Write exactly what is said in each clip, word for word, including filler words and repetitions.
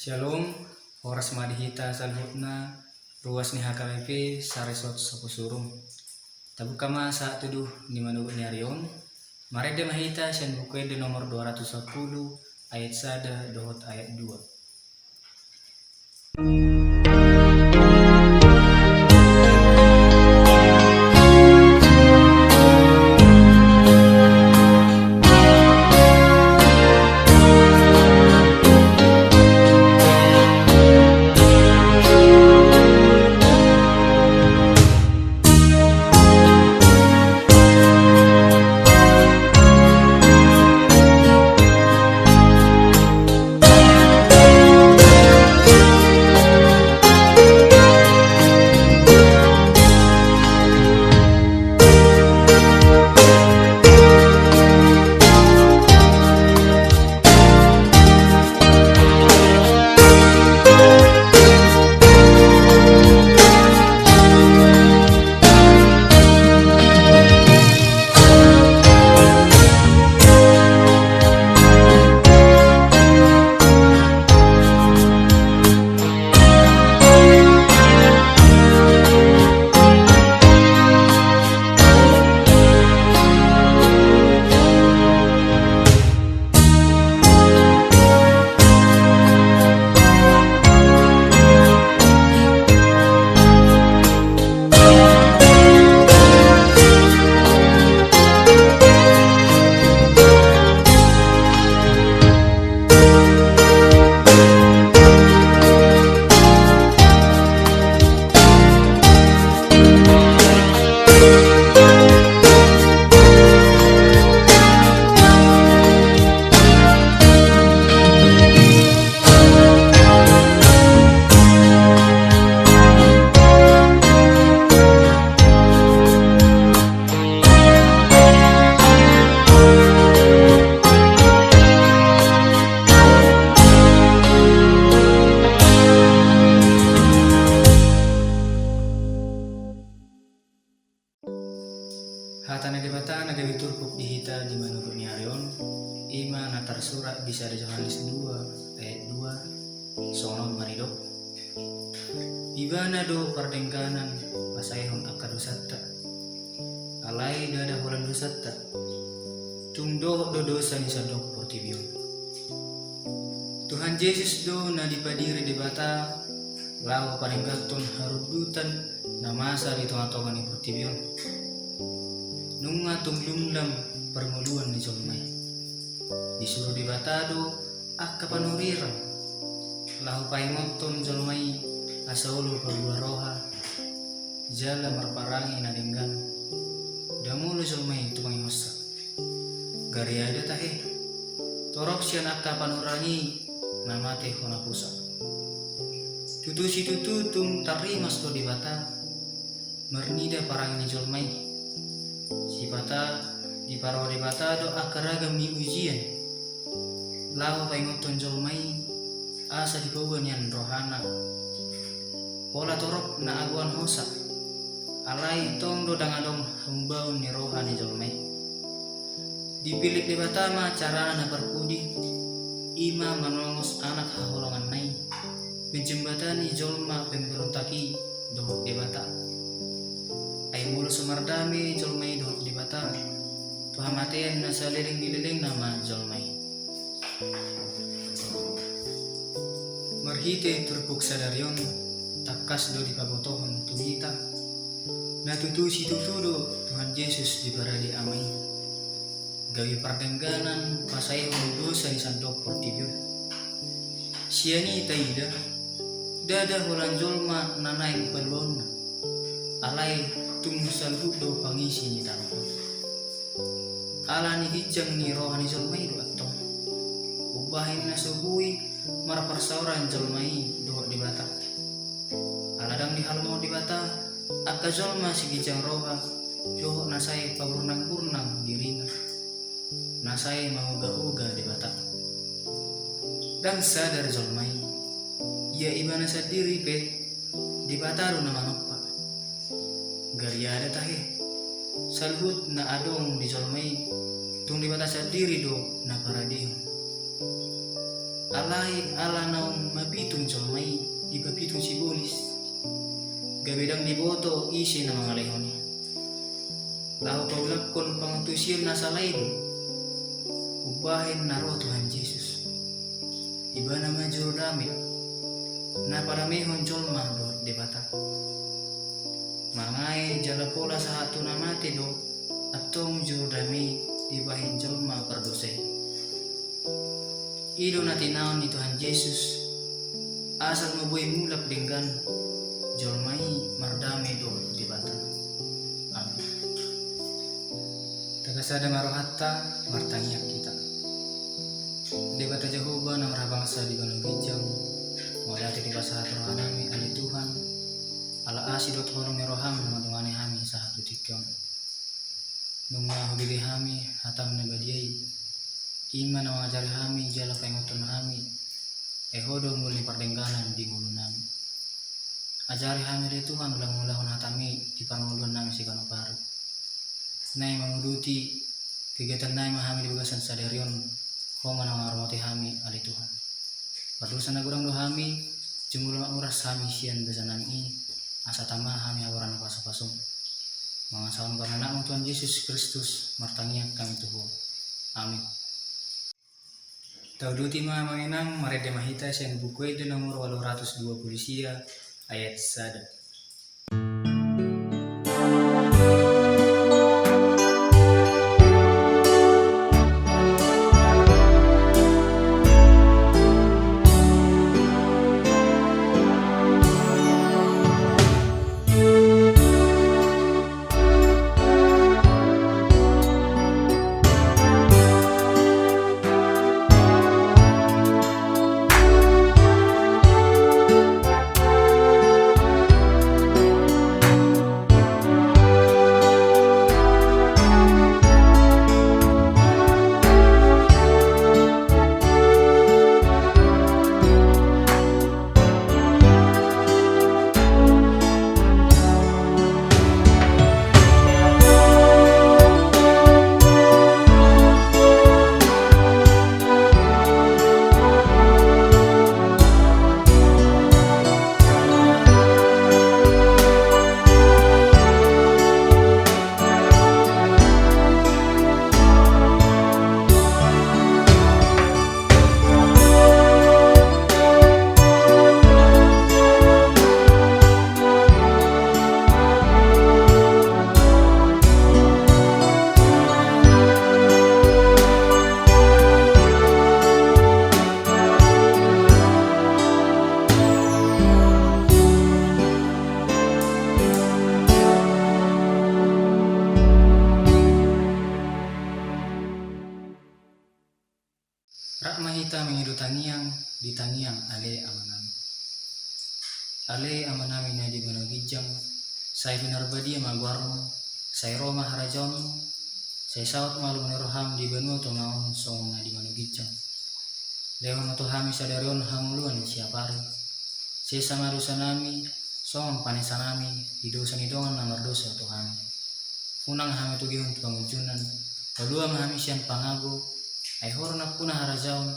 Syalom, horas ma di hita saluhutna, ruas ni H K B P Saresort Soposurung. Tabuka ma sahat tuduh ni manogot ni ari on, marende ma hita sian Buku Ende nomor dua ratus sampulu, ayat sada dohot ayat dua. Hata ni Debata na gabe turpuk di hita di manogot ni ari on, i ma na tarsurat di sada Johannes dua ayat dua, songon on ma didok: Ibana do pardengganan pasaehon angka dosanta. Alai ndada holan dosanta, tung dohot do dosa ni sandok portibi on. Tuhan Jesus do na dipadiri Debata laho padengganhon harundutan na masa di tongatonga ni portibi on. Nunga tung lumlam parngoluan ni jolma i. Disuru Debata do angka panurirang laho paingothon jolma i asa olo parbue roha jala marparange na denggan. Ndang olo jolma i tumpangihonsa. Gariada tahe, torop sian angka panurirang i na mate hona pusa. Tutu situtu tung tarrimas do Debata marnida parange ni jolma i. Sipata diparroha Debata do angka ragam ni ujian laho paingothon jolma i asa dipaboa nian rohana. Pola torop na agoan hosa, alai tong do ndang adong hamubaon ni roha ni jolma i. Dipillit Debata ma carana na parpudi, i ma manongos anak haholonganna i, menjembatani jolma pemberontak i dohot Debata. Ai molo so mardame jolma i dohot Debata, tu hamatean na saleleng ni lelengna ma jolma i. Marhite turpuk sadari on, tangkas do dipabotohon tu hita, na tutu situtu do Tuhan Jesus diparade Ama i gabe pardengganan pasaehon dosa ni sandok portibi on. Sian i taida, ndada holan jolma na naeng paluaonna, alai tung saluhut do pangisi ni tano on. Ala ni ginjang ni roha ni jolma i do antong umbahen na so boi marparsaoran jolma i dohot Debata. Ala ndang dihalongi Debata angka jolma siginjang roha dohot na sai paburnangburnang dirina, na sai maugaoga Debata. Ndang sadar jolma i, ia ibana sandiri pe Debata do na manompa. Gariada tahe, saluhut na adong di jolma i tung Debata sandiri do na paradehon. Alai ala naung mapitung jolma i dipapitung sibolis, gabe ndang diboto ise na mangalehon i. Laho paulakhon pangantusion na sala i do umbahen na ro Tuhan Jesus. Ibana ma juru dame, na padamehon jolma dohot Debata. Mangae jala pola sahat tu na mate do antong juru dame i dibahen jolma pardosa i. I do na tinaon ni Tuhan Jesus, asa boi mulak denggan, jolma i mardame dohot Debata. Amin. Tagasada ma rohanta, martangiang hita. Debata Jahowa na marhabangsa di banua ginjang, mauliate dipasahat rohanami ale Tuhan, ala asi dohot holong ni roham na mandongani hami sahat tu tingki on. Nunga hubege hami hatam na badia i, i ma na mangajari hami jala paingothon hami, ai Ho do umul ni pardengganan di ngolunami. Ajari hami ale Tuhan ulang mangulahon hatam i di parngoluannami siganup ari. Nai manguduti kegiatannami ma hami di bagasan sadari on, Ho ma na mangaramoti hami ale Tuhan. Pardosa na godang do hami, jumolo ma uras hami sian basanami i, asa tama hami haboran na pasupasu. Mangasahon goar ni Anakmu Tuhan Jesus Kristus, martangiang hami tu Ho. Amin. Tauduti ma amang inang, marende ma hita sian Buku Ende nomor ualu ratus dua pulu sia, ayat sada. Rap ma hita mangido tangiang di tangiang ale Amanami. Ale Amanami na di banua ginjang, sai pinarbadia ma goarmu, sai ro ma harajaonmu, sai saut ma lomo ni roham di banua tonga on songon na di banua ginjang. Lehon ma tu hami sadari on hangoluan siapari. Sesa ma dosanami, songon panesanami di dosa ni dongan na mardosa tu hami. Unang hami togihon tu pangunjunan, palua ma hami sian pangago, ai Ho do nampuna harajaon,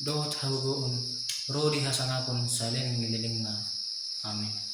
dohot hagogoon, ro di hasangapon saleleng ni lelengna. Amin.